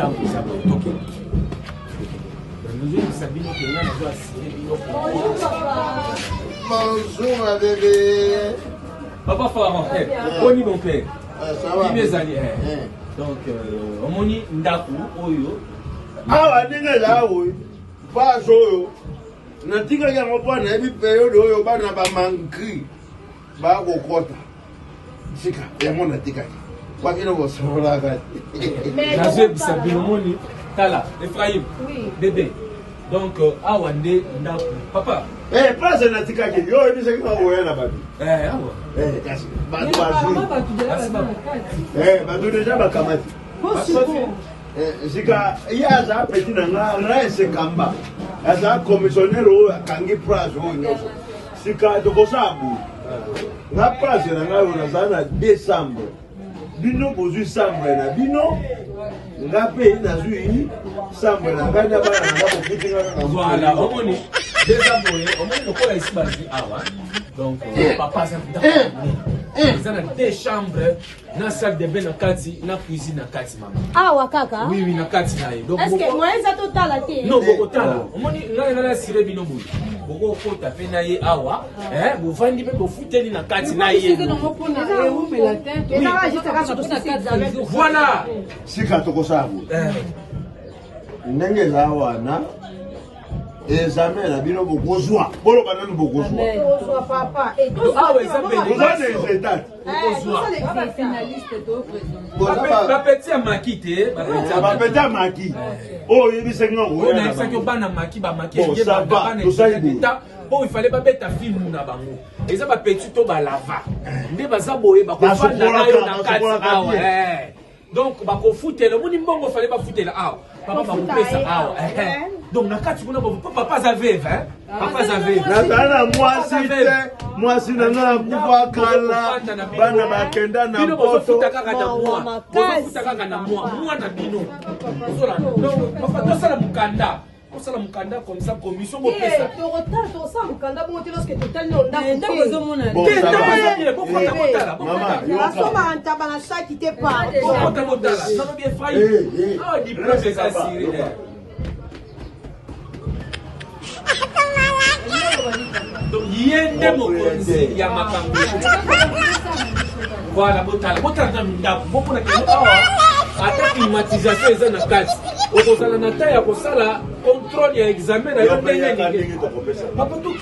Ndako eza boye, tokende. Nazoyebisa bino ke ngai nazo assurer bino. Bonjour ma bébé. Papa Pharaon, boni mon père? Ça va. Kimi ezali eh. Donc omoni ndako oyo awa ndenge ezala boye, page oyo natikaki yango mpo nayebi periode oyo bana bamankri bakokɔta sika, yango natikaki bakino kosololaka. Nazoyebisa bino, omoni, tala Ephraim bébé, donc awa nde ndako papa. Eh, place natikaki yo oyebisaki nga koya na bato. Eh, awa. Eh, kasi bato bazwi. Bato deja bakamati. Sika ye aza petit na nga Rince Kamba, aza commissionnaire oyo akangi place oyo nyonso. Sika tokosala boye, nga place na ngai oyo nazala na décembre, bino bozwi chambre na bino, nga mpe nazwi chambre na ngai na bana na nga, bofuti nga kaka. Voilà, omoni deja boye, omoni lokola esi bazwi awa. Donc papa aza ndako eza na deux chambres na salle de bain na kati, na cuisine na kati, mama. Awa kaka? Oui, na kati na ye. Donc est-ce que moyen eza totala te? Non, bokotala. Omoni, ngai nasire bino boye, bokokota mpe na ye awa, bovandi mpe bofuteli na kati na ye. Voilà. Sika tokosala boye, ndenge eza wana, examen na bino bokozwa, boloba nanu, bokozwa. Awa eza. Boza na exetat. Bapeti ya maki te. Bapeti ya maki oyo oyebisaki nga. Oyo nayebisaki yo, bana maki, bamaki. Mpo ifale babeta filme na bango, eza bapeti to balava nde baza boye, bakofanda na yo na kati awa. Donc bakofutela, omoni mbongo fale bafutela awa, papa, bakopesa awa. Donc na kati kuna, po papa aza veuve, papa aza veuve. Nazala na mwasi te, mwasi na nga akufa kala, bana bakenda na bino. Poto. Bozofuta kaka na mwa, bozofuta kaka na mwa mwa na bino. Donc papa, tosala mokanda, tosala mokanda comme ça commission bopesa. Tokotala, tokosala mokanda bongo te lorsque totali no ndako. Te, ndako eza bien, bokota, botala, bokota. Basomaka ntaba na saki te, pardon. Bokota, botala. Nalobi Ephraim, awa diplôme eza assuré. Donc ye nde mokonzi ya makambo. Voilà, botala, botala na ndako, bomona kende awa, ata climatisation eza na kati, okozala na ta ya kosala contrôle ya examen na yo ndenge ndenge. Papa, toki.